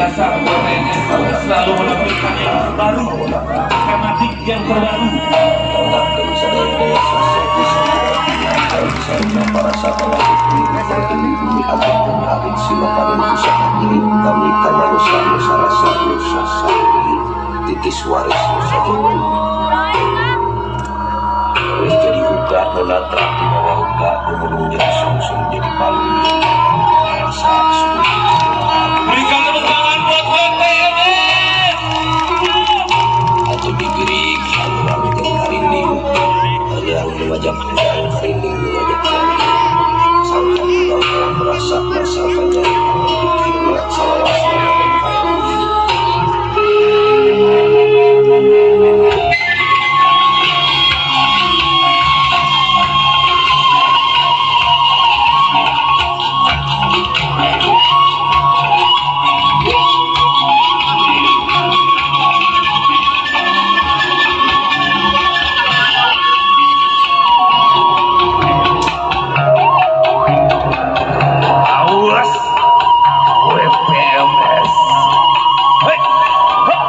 Biasa WPNS selalu menampilkan yang terbaru, tematik yang terbaru. Jadi uga nonatra di bawah uga gumulung jadi sungsung jadi palu. Berikan tepuk tangan buat WPNS. Atau digerik anu rame jeung karinding, yang lumajak yang karinding lumajak sangkan urang kalah merasa merasakan nyari pikir salawasna. Awas WPMS. Hei, hei.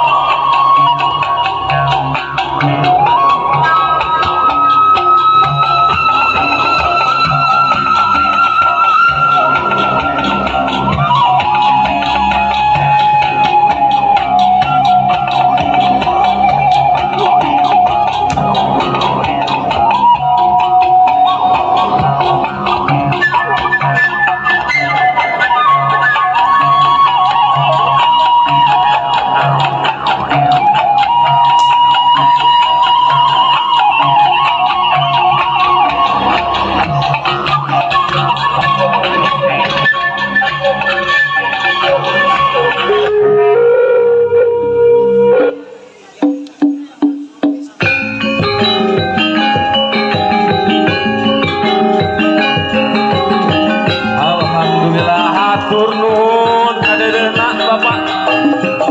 Alhamdulillah, hatur nuhun kadeudeuhna Bapak.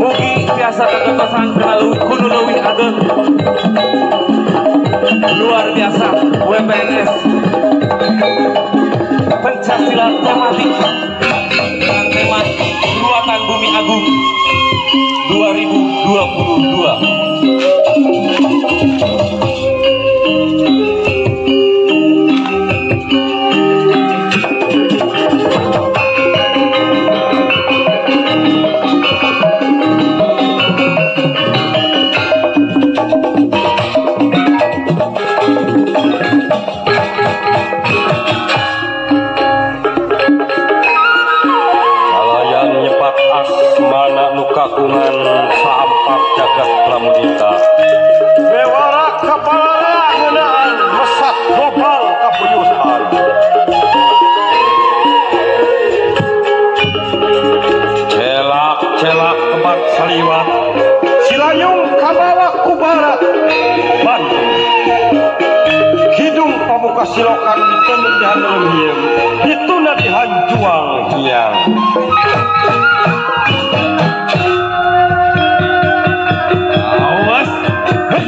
Mugi tiasa kagentosan kudu leuwih ageng. Luar biasa WPNS. Pencak silat tematik dengan tema Ruatan Bumi Agung 2022. Kalayan nyebat asmana nu kagungan saampat jagat pramudita. Bewara kapalala ngeunaan mesat global kabuyutan. Celak-celak kebat saliwat, silayung kabawa ku barat Bandung. Kidung pamuka silokan ditenun di handeuleum hiem, ditunda di hanjuang hiang. Awas. Hei.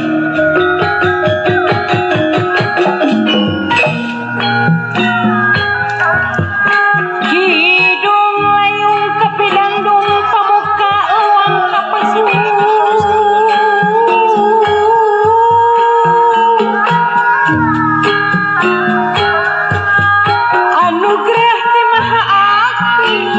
Kidung layung kepidangdung pamuka luang kapesu. Anugerah ti Maha Agung.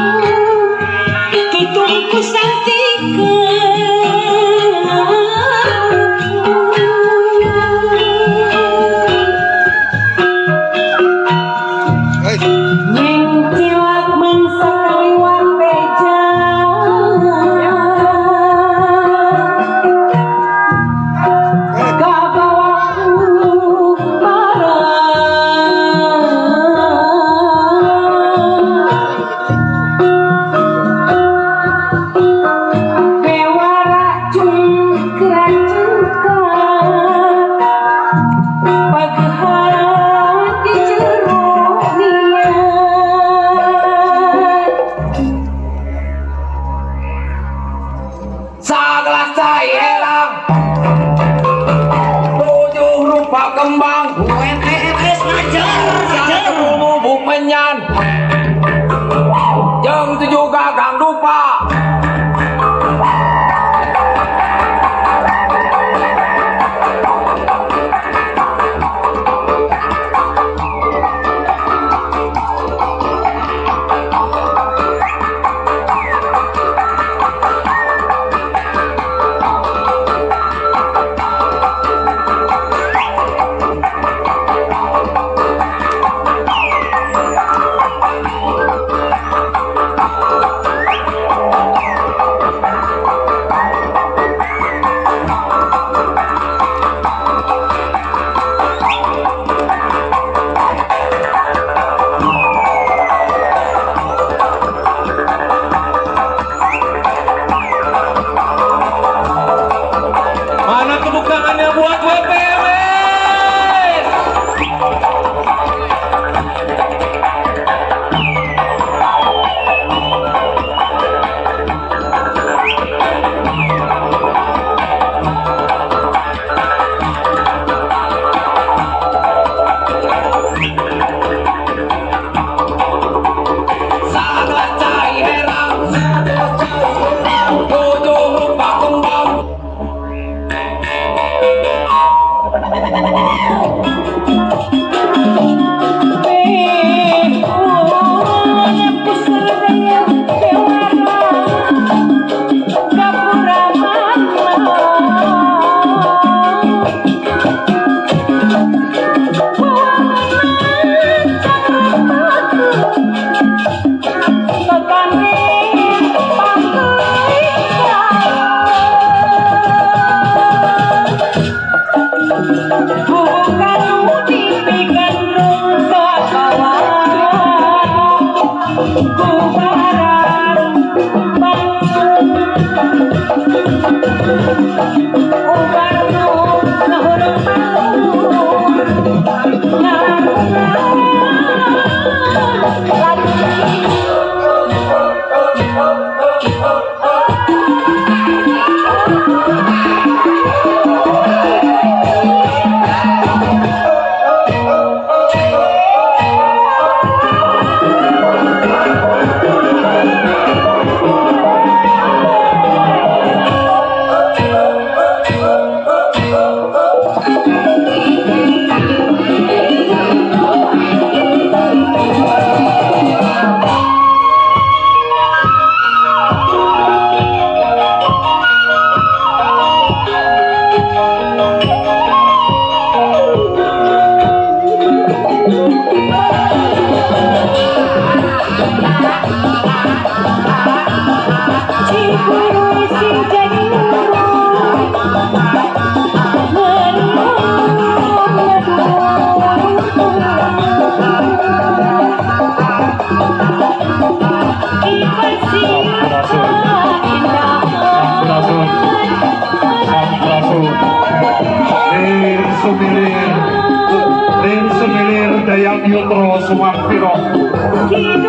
Yutro Sumampiro.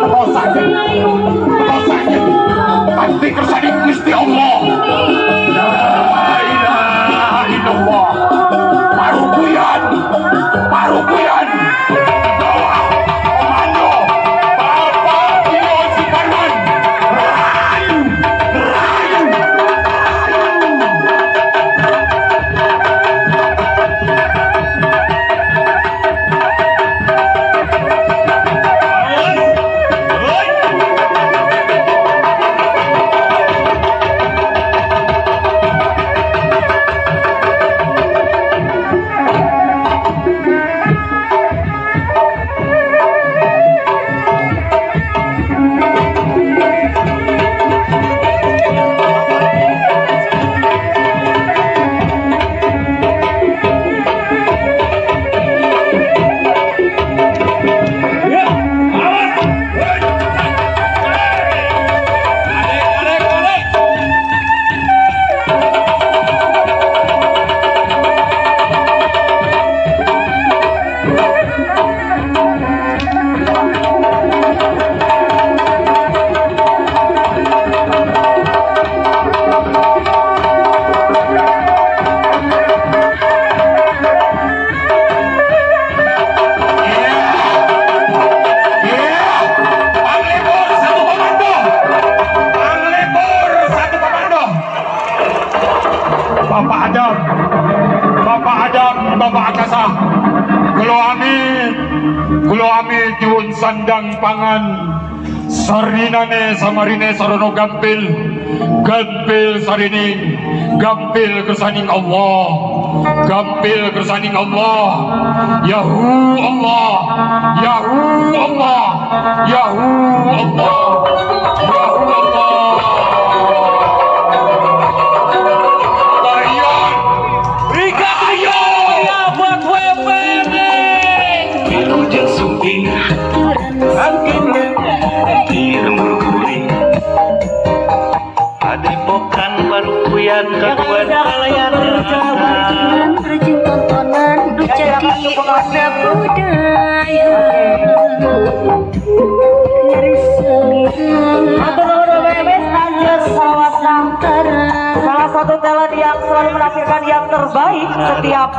Tosake, tosake, pasti kersane Gusti Allah. La ilaha illallah. Parukuyan, parukuyan. Doa, komando, Bapak Tio Suparman. Rahayu, rahayu, rahayu. Bapak Adam, Bapak Adam, Bapak Akasa, kulo amit nyuwun sandang pangan, sarinane samarine sarono gampil, gampil sarining, gampil kersaning Allah, gampil kersaning Allah, Yahu Allah, Yahu Allah, Yahu Allah, Yahu Allah. Padepokan Parukuyan kakuan kalayanan rajin tontonan duh jadi warna budaya. Salah satu talent yang selalu menampilkan yang terbaik setiap